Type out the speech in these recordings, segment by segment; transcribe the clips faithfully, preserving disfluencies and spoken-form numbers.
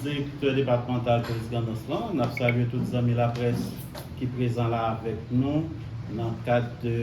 Direktè depatmantal polis Grandans lan, n ap salye tout zanmi laprès ki prezan la avèk nou nan kad de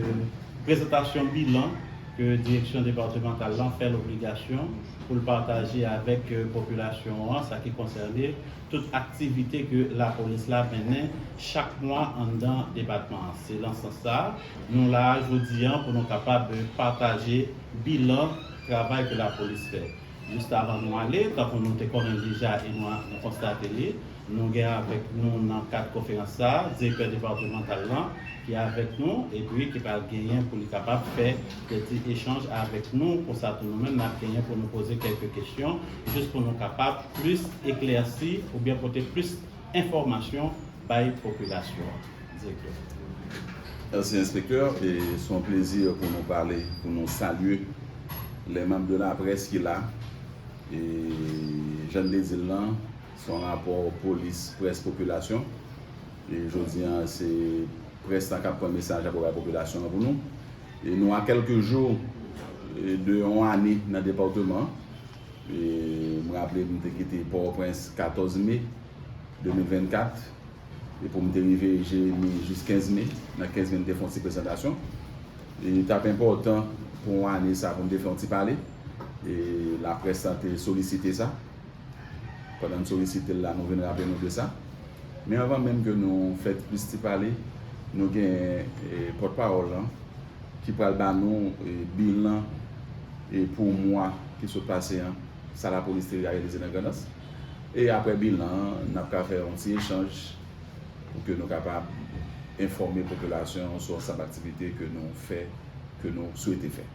prezantasyon bilan ke direksyon depatmantal lan fè lobligasyon pou l pataje avèk, euh, popilasyon an, sa ki konsène tout aktivite ke lapolis la mennen chak mwa anndan depatman an. Se nan sans sa a, nou la a jodi an pou nou kapab pataje bilan travay ke lapolis fè. Jis avan nou ale, tankou nou te konnen l deja e nou, nou konstate li, nou gen avèk nou nan kad konferans sa a, direktè depatmantal lan ki avèk nou, epi ki pral genyen pou li kapab fè de ti echanj avèk nou. Konsa tou nou menm, n ap genyen pou nou poze kèlke kesyon, jis pou nou kapab plis eklèsi oubyen pote plis enfòmasyon bay popilasyon an. Direktè. Mèsi, enspektè. E se yon plezi pou nou pale, pou nou salye les membres de la presse ki la. E jan n te di l lan, se yon rapò polis, près, popilasyon. E jodi an, se près la k ap pran mesaj la pou bay popilasyon an pou nou. E nou a kèlke jou, e, de yon ane nan depatman an. E m raple m te kite Pòtoprens katòz me de mil vennkat. E pou m te rive Jeremi jis kenz me. Nan kenz me, m te fè yon ti prezantasyon. E t ap enpòtan pou yon ane sa pou m te fè yon ti pale. E laprès la te solisite sa. Pandan n solisite l la, nou vin raple nou de sa. Men anvan menm ke nou fè plis ti pale, nou gen, e, pòtpawòl lan ki pral ba nou, e, bilan, e, pou mwa ki sot pase an, sa lapolis te reyalize nan Grandans. E apre bilan an, n ap ka fè yon ti echanj pou ke nou kapab enfòme popilasyon an sou ansanm aktivite ke nou fè, ke nou swete fè.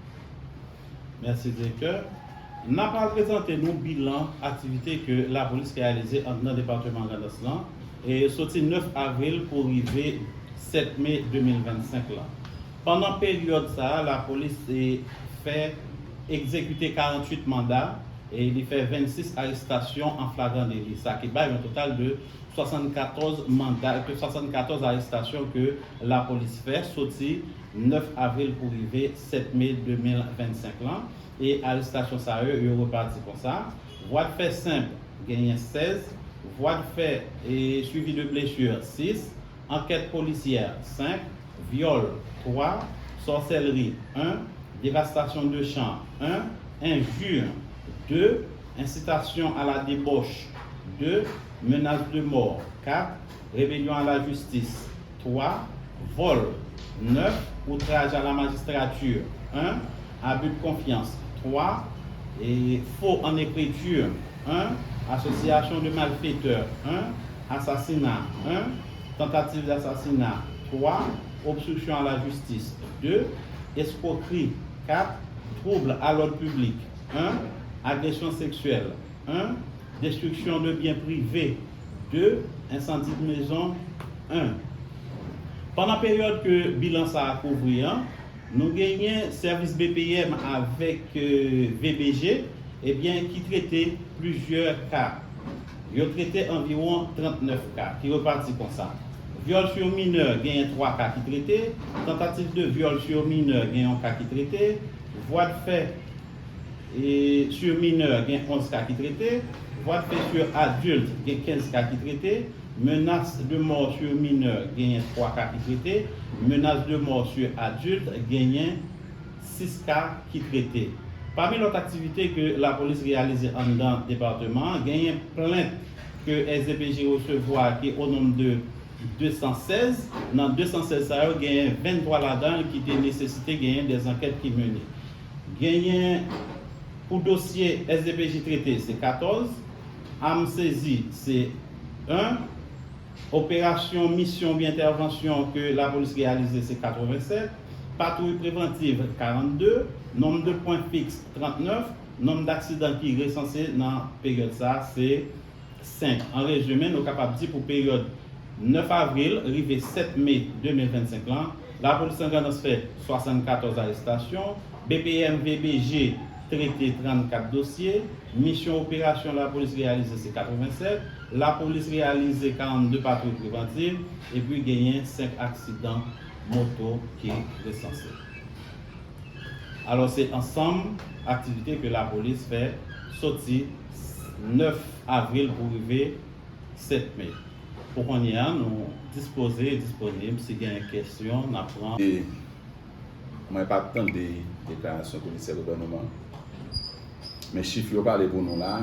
Mèsi, direktè. N ap al prezante nou bilan aktivite ke lapolis reyalize anndan depatman Grandans lan, e soti nèf avril pou rive sèt me de mil vennsenk lan. Pandan peryòd sa a, lapolis te fè egzekite karanntuit manda e li fè vennsis arestasyon an flagran deli, sa ki bay yon total de swasannkatòz manda, ke swasannkatòz arestasyon ke lapolis fè soti nèf avril pou rive sèt me de mil vennsenk lan. E arestasyon sa yo, yo repati konsa. Vwa de fè senp, genyen sèz. Vwa de fè e suivi de blesi, sis. Ankèt polisyè, senk. Vyòl, twa. Sòsèlri, en. Devastasyon de chan, en. Enji, de. Ensitasyon a la debòch, de. Menas de mò, kat. Rebelyon a la jistis, twa. Vòl, nèf. Outraj a la majistrati, en. Abi de konfyans, twa. E fo an ekriti, en. Asosyasyon de malfetè, en. Asasina, en. Tantativ dasasina, twa. Obstriksyon a la jistis, de. Eskwokri, kat. Twoub a lòd piblik, en. Agresyon seksyèl, en. Destriksyon de byen prive, de. Ensandi de mezon, en. Pandan peryòd ke bilan sa a kouvri an, nou genyen sèvis B P M avèk, e, V B G, ebyen, ki trete plizyè ka. Yo trete anviwon trannèf ka, ki repati konsa. Vyòl sur minè, genyen twa ka ki trete. Tantativ de vyòl sur minè, gen yon ka ki trete. Vwa de fè e sur minè, gen onz ka ki trete. Vwa de fè sur adilt, gen kenz ka ki trete. Menas de mò sur minè, genyen twa ka ki trete. Menas de mò sur adilt, genyen sis ka ki trete. Pami lòt aktivite ke lapolis reyalize anndan depatman an, genyen plent ke S D P J resevwa ki o nonb de de san sèz. Nan de san sèz sa yo, genyen venntwa ladan l ki te nesesite genyen de zankèt ki mennen. Genyen pou dosye S D P J trete, se katòz. Am sezi, se en. Operasyon, misyon oubyen entèvansyon ke lapolis reyalize, se katrevennsèt. Patwouy prevantiv, karannde. Nonb de pwen fiks, trannèf. Nonb daksidan ki resanse nan peryòd sa a, se senk. An rezime, nou kapab di pou peryòd nèf avril rive sèt me de mil vennsenk lan, lapolis nan Grandans fè swasannkatòz arestasyon, B P M V B G trete trannkat dosye, misyon operasyon lapolis reyalize se katrevennsèt, lapolis reyalize karannde patwouy prevantiv, epi genyen senk aksidan moto ki resanse. Alò, se ansanm aktivite ke lapolis fè soti nèf avril pou rive sèt me. Pou kounye a, nou dispoze e disponib. Si gen kesyon, n ap pran. E mwen pa t tande deklarasyon komisè gouvènman, men chif yo pale pou nou la.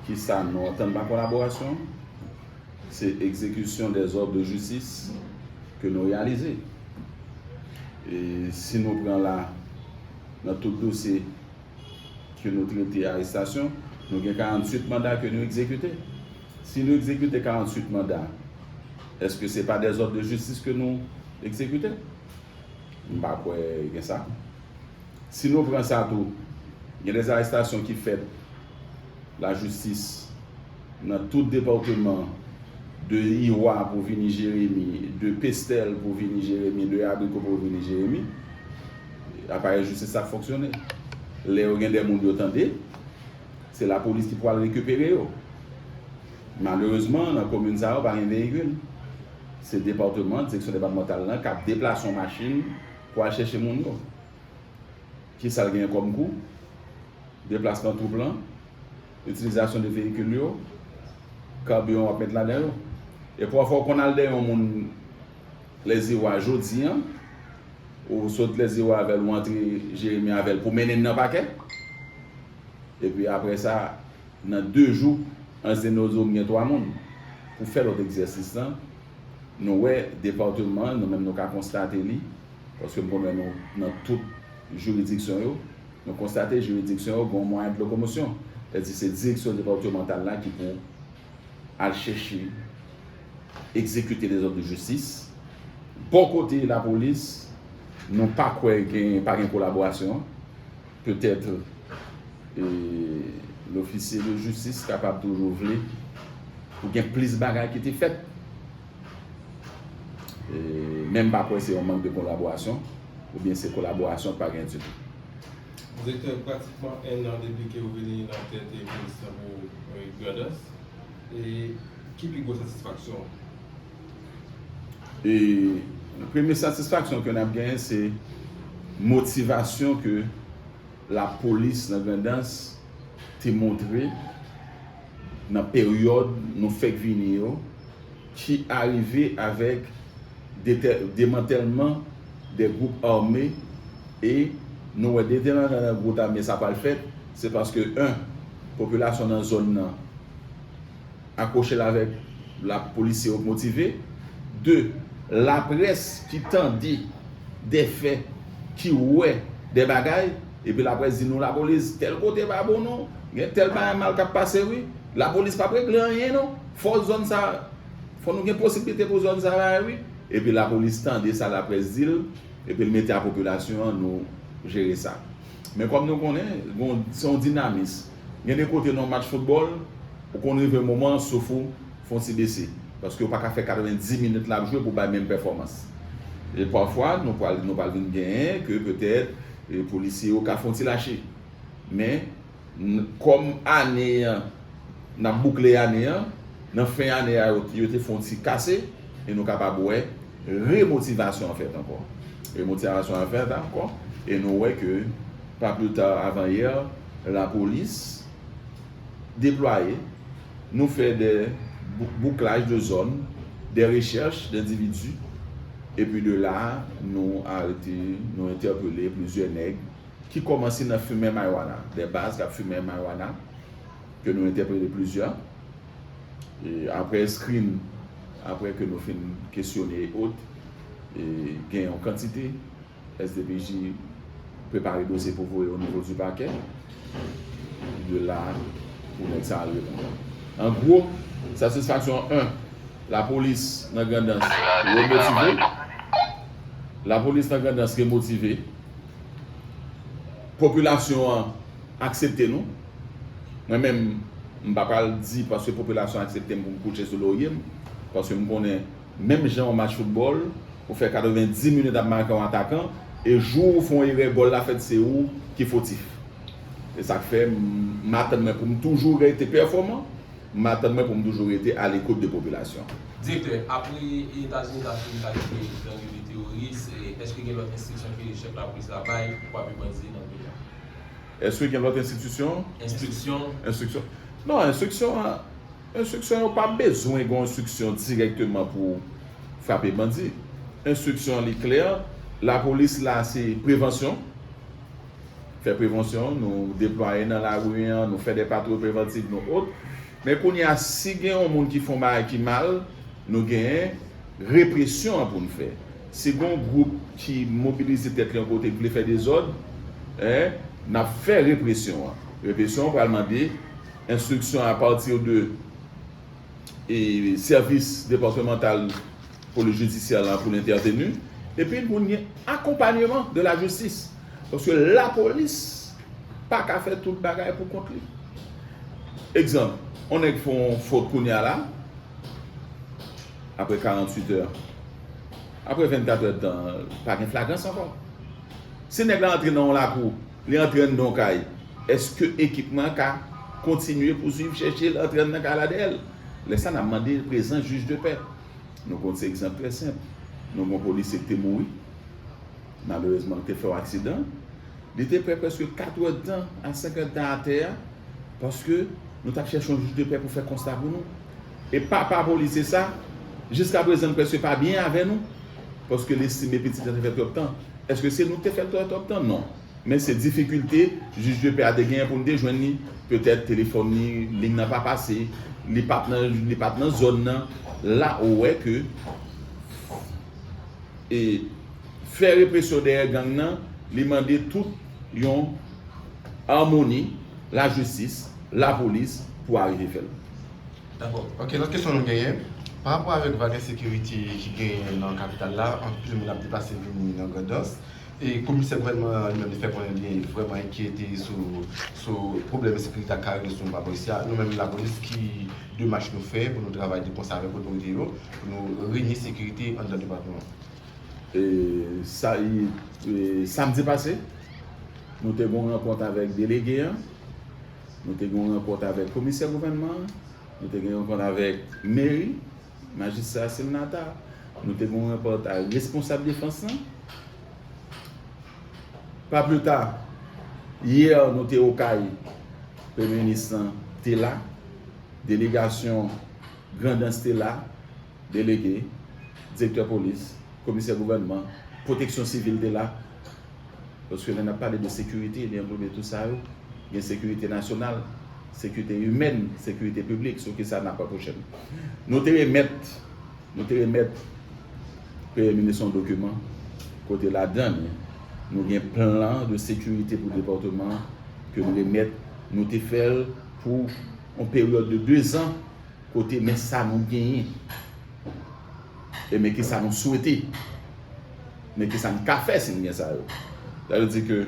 Kisa nou antann pa kolaborasyon? Se egzekisyon dèzòd de jistis ke nou reyalize. E si nou pran la, nan tout dosye ke nou trete arestasyon, nou gen karanntuit manda ke nou egzekite. Si nou egzekite karanntuit manda, èske se pa dèzòd de jistis ke nou egzekite? M pa kwè gen sa. Si nou pran sa tou, gen de arestasyon ki fèt lajistis nan tout depatman, de Iwa pou vini Jeremi, de Pestèl pou vini Jeremi, de Abriko pou vini Jeremi, aparèy jistis la ap fonksyone. Lè yo gen de moun yo tande, se lapolis ki pral rekipere yo. Malerezman, nan komin sa yo, pa gen veyikil. Se depatman, direksyon depatmantal lan k ap deplase yon machin pou al chèche moun yo. Kisa l genyen kòm kou? Deplasman twoup lan, itilizasyon de veyikil yo, kabiyon w ap met ladan yo. E pafwa w konn al dèyè yon moun Lèziwa jodi a, ou sot Lèziwa avè l, ou antre Jeremi avè l pou mennen l nan pakè. Epi apre sa, nan de jou, Anse des Nozeaux m gen twa moun. Pou fè lòt egzèsis lan, nou wè depatman, nou menm nou ka konstate li, paske m konnen nou nan tout jiridiksyon yo, nou konstate jiridiksyon yo gen yon mwayen de lokomosyon. Sètadi se direksyon depatmantal la ki pou al chèche egzekite dezòd de jistis. Bò kote lapolis, nou pa kwè gen, pa gen kolaborasyon. Petèt, e, lofisye de jistis kapab toujou vle pou gen plis bagay ki te fèt. E, men m pa kwè se yon mank de kolaborasyon, oubyen se kolaborasyon k pa gen ditou. Direktè, pratikman en an depi ke w vini nan tèt polis lan pou, e, Grandans. E ki pi gwo satisfaksyon w? E premye satisfaksyon ke n ap genyen, se motivasyon ke lapolis nan Grandans te montre nan peryòd nou fèk vini yo, ki arive avèk detè-, demantèlman de gwoup ame, e nou wè demantèlman gwoup ame sa pral fèt, se paske, en, popilasyon nan zòn nan akwoche l avèk lapolisye yo k motive. De, laprès ki tande de fè, ki wè de bagay, epi laprès di nou lapolis, tèl kote pa bon non, gen tèl bagay mal k ap pase wi, lapolis p ap regle anyen non, fò zòn sa, fò nou gen posiblite pou zòn sa bay wi. Epi lapolis tande sa laprès di l, epi l mete a popilasyon an, nou jere sa. Men kòm nou konnen, gon, se yon dinamis. Gen de kote nan yon match foutbòl, ou konn rive yon moman, souf ou fè yon ti bese. Paske ou pa ka fè katrevenndis minit l ap jwe pou bay menm pèfòmans. E pafwa, nou pral, nou pral vin genyen ke petèt, e, polisye yo ka fè yon ti lache. Men, n-, kòm ane an, n ap boukle ane an, nan fen ane a, yo, yo te fè yon ti kase, e nou kapab wè remotivasyon an fèt ankò. Remotivasyon an fèt ankò, e nou wè ke, pa pli ta avan yè, lapolis deplwaye, nou fè de bou-, bouklaj de zòn, de rechèch dendividi, epi de la, nou arete, nou entèpele plizyè nèg ki kòmanse nan fimen marijuana, de baz k ap fimen marijuana, ke nou entèpele plizyè. E apre screen, apre ke nou fin kesyone e ot, e gen yon kantite, S D P J prepare dosye pou voye o nivo di pakè. De la, pou nèg sa al reponn. An gwo, satisfaksyon en, lapolis nan Grandans remotive. Lapolis nan Grandans remotive. Popilasyon an aksepte nou. Mwen menm, m pa pral di paske popilasyon aksepte m pou m kouche sou lorye m, paske m konnen menm jan yon match foutbòl, ou fè katrevenndis minit ap make yon atakan, e jou ou fè yon erè, gòl la fèt, se ou ki fotif. E sa k fè m, m atann mwen pou m toujou rete pèfòman, m atann mwen pou m toujou rete alekout de popilasyon. Direktè, apre Etazini ta fin kalifye gang yo de teworis, e èske gen lòt enstriksyon ke chèf lapolis la bay pou kwape bandi nan peyi a? Èske gen lòt enstriksyon? Enstriksyon. Enstriksyon. Non, enstriksyon an, enstriksyon yo pa bezwen gen yon enstriksyon dirèkteman pou frape bandi. Enstriksyon an li klè, lapolis la se prevansyon. Fè prevansyon, nou deplwaye nan lari an, nou fè de patwouy prevantiv, nou ot. Men kounye a, si gen yon moun ki fè yon bagay ki mal, nou genyen represyon an pou n fè. Si gen yon gwoup ki mobilize tèt li yon kote, ki vle fè dezòd, en, n ap fè represyon an. Represyon an pral mande enstriksyon apati de e sèvis depatmantal polis jidisyè la pou l entèveni, epi pou n gen akonpanyeman de lajistis. Paske lapolis pa ka fè tout bagay pou kont li. Egzanp, yon nèg fè yon fot kounye a la, apre karanntuit è, apre vennkat è tan, pa gen flagrans ankò. Si nèg la antre nan yon lakou, li antre anndan yon kay, èske ekipman an ka kontinye pouswiv, chèche l, antre anndan kay la dèyè l? Lè sa, n ap mande prezans jij de pè. Nou konn se egzanp trè senp. Nou gen yon polisye ki te mouri, malerezman, ki te fè yon aksidan. Li te pran prèske kat è tan a senk è tan atè a, paske nou t ap chèche yon jij de pè pou fè konsta pou nou. E papa polisye sa, jiska prezan, li prèske pa byen avè nou, paske li estime pitit la te fè twòp tan. Èske se nou ki te fè l twòp, twòp tan? Non. Men se difikilte jij de pè a te genyen pou n te jwenn li. Petèt telefòn li, liy nan pa pase, li pa t nan, li pa t nan zòn nan. La ou wè ke e fè represyon dèyè gang nan, li mande tout yon amoni, lajistis, lapolis pou arive fè l. Dakò. Ok, lòt kesyon nou genyen, pa rapò avèk vag ensekirite ki genyen nan kapital la, anpil moun ap deplase vini nan Grandans. E komisè gouvènman an li menm li fè konnen li vrèman enkyete sou sou pwoblèm ensekirite a k ka regle sou Mapou isi a. Nou menm lapolis, ki demach nou fè pou nou travay de konsè avèk otorite yo pou nou reye sekirite anndan depatman an? E sa, e, samdi pase, nou te gen yon rankont avèk delege an, nou te gen yon rankont avèk komisè gouvènman an, nou te gen yon rankont avèk meri, majistra Silnata, nou te gen yon rankont ak responsab defans lan. Pa pli ta, yè, nou te Okay, premye minis lan te la, delegasyon Grandans te la, delege, direktè polis, komisè gouvènman, pwoteksyon sivil te la. Paske lè n ap pale de sekirite, li anglome tou sa yo. Gen sekirite nasyonal, sekirite imèn, sekirite piblik, sou kisa n ap apwoche l. Nou te remèt, nou te remèt premye minis yon dokiman kote ladan li, nou gen plan de sekirite pou depatman an ke nou remèt, nou te fè l pou yon peryòd de dezan, kote men sa nou genyen e men kisa nou swete, men kisa n ka fè si n gen sa yo. Sa vle di ke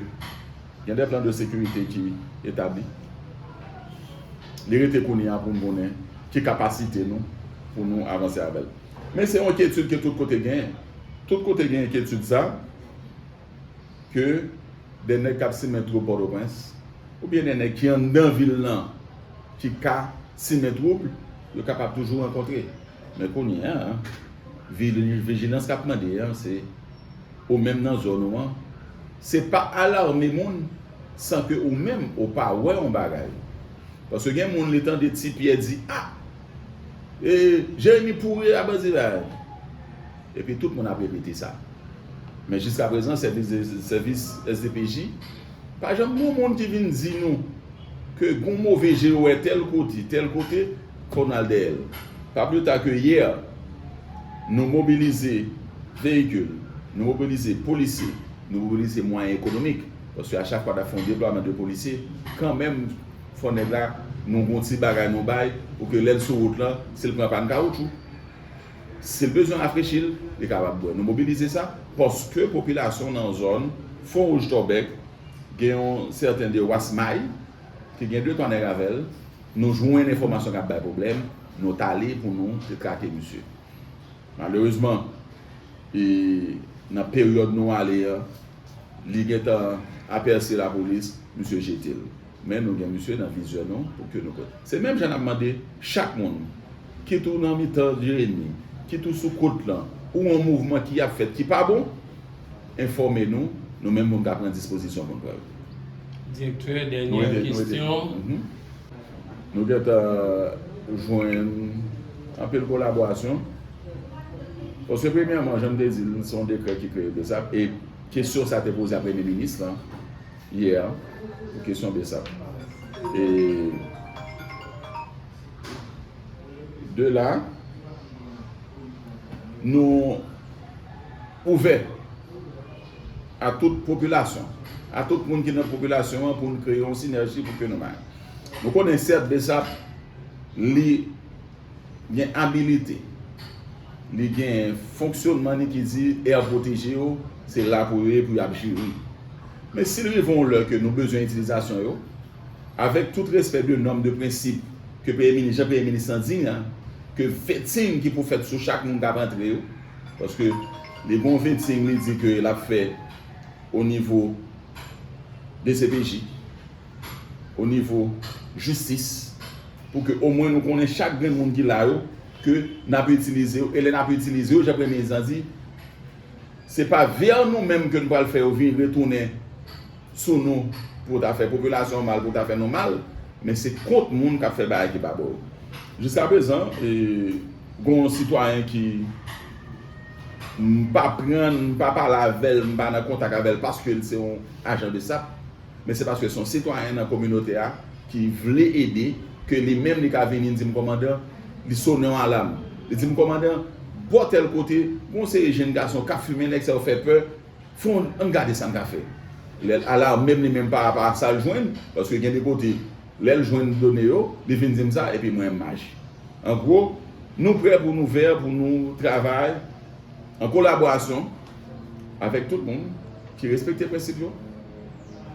gen de plan de sekirite ki etabli. Li rete kounye a pou n konnen ki kapasite nou pou nou avanse avè l. Men se yon enkyetid ke tout kote genyen. Tout kote gen enkyetid sa ke de nèg k ap simen twoub Pòtoprens, oubyen de nèg ki anndan vil lan ki ka simen twoub, yo kapab toujou rankontre. Men kounye a, vijilans k ap mande a, se ou menm nan zòn ou an, se pa alame moun san ke ou menm ou pa wè yon bagay. Paske gen moun li tande Ti Pyè di, a, e, Jeremi pouri a bandi la. Epi tout moun ap repete sa. Men jiskaprezan, sèvis, sèvis S D P J pa janm gen yon moun ki vin di nou ke gon move je yo wè tèl kote, tèl kote, fò n al dèyè l. Pa pli ta ke yè, nou mobilize veyikil, nou mobilize polisye, nou mobilize mwayen ekonomik. Paske a chak fwa n ap fè yon deplwaman de polisye, kanmenm, fò nèg la, nou gon ti bagay nou bay, pou ke lè l sou wout lan, si l pran pàn kawoutchou, si l bezwen rafrechi l, li kapab bwè. Nou mobilize sa, paske popilasyon nan zòn Fon Wouj Tòbèk, gen yon sèten de Wasmay, ki gen de twa nèg avè l, nou jwenn enfòmasyon k ap bay pwoblèm, nou t ale pou nou te trake misye. Malerezman, e, nan peryòd nou ale a, li gentan apèse lapolis, misye jete l. Men nou gen misye nan vizyè nou pou ke nou konn. Se menm jan n ap mande chak moun, kit ou nan mitan Jeremi, kit ou sou kot lan, ou yon mouvman ki ap fèt ki pa bon, enfòme nou, nou menm pou n ka pran dispozisyon pou n pran l. Direktè, dènye kesyon. Nou gentan jwenn anpil kolaborasyon. Paske premyèman, jan m te di l, se yon dekrè ki kreye BSAP, e kesyon sa te poze a premye minis lan yè, pou kesyon BSAP. E de la, nou ouvè a tout popilasyon, a tout moun ki nan popilasyon an, pou n kreye yon sinèji pou ke nou bay. Nou konnen sèt BSAP, li gen abilite, li gen fonksyonman li ki di air protégé yo, se la pou yo ye, pou y ap jere. Men si l rive yon lè ke nou bezwen itilizasyon yo, avèk tout respè de nòm, de prensip ke premye minis, jan premye minis lan di an, ke vetting ki pou fèt sou chak moun k ap antre yo, paske li gen yon vetting li di ke l ap fè o nivo DCPJ, o nivo jistis, pou ke omwen nou konnen chak grenn moun ki la yo, ke n ap itilize yo, e lè n ap itilize yo, jan premye minis lan di, se pa vè nou menm ke n pral fè yo vin retounen sou nou pou ta fè popilasyon an mal, pou ta fè nou mal, men se kont moun k ap fè bagay ki pa bon yo. Jiskaprezan, e, gen yon sitwayen ki m pa pran, m pa pale avè l, m pa nan kontak avè l paske l se yon ajan BSAP, men se paske se yon sitwayen nan kominote a ki vle ede, ke li menm li ka vini di m, kòmandan, li sonnen yon alam. Li di m, kòmandan, bò tèl kote, gon seri jenn gason k ap fimen, nèg sa yo fè pè, fè yon, ann gade sa n ka fè. Lè l ala menm li menm pa rapò a sa l jwenn, paske gen de kote, lè l jwenn done yo, li vin di m sa, epi mwen m aji. An gwo, nou prè pou n ouvè, pou nou travay an kolaborasyon avèk tout moun ki respekte prensip yo,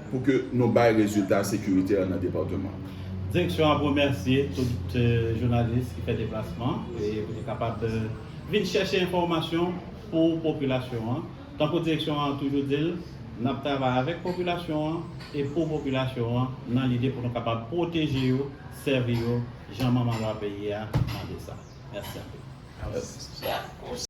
pou ke nou bay rezilta sekiritè nan depatman an. Direksyon an ap remèsye tout, eh, jounalis ki fè deplasman e pou te kapab, eh, vin chèche enfòmasyon pou popilasyon an. Tankou direksyon an toujou di l, n ap travay avèk popilasyon an e pou popilasyon an nan lide pou nou kapab pwoteje yo, sèvi yo, jan manman lwa peyi a mande sa. Mèsi anpil.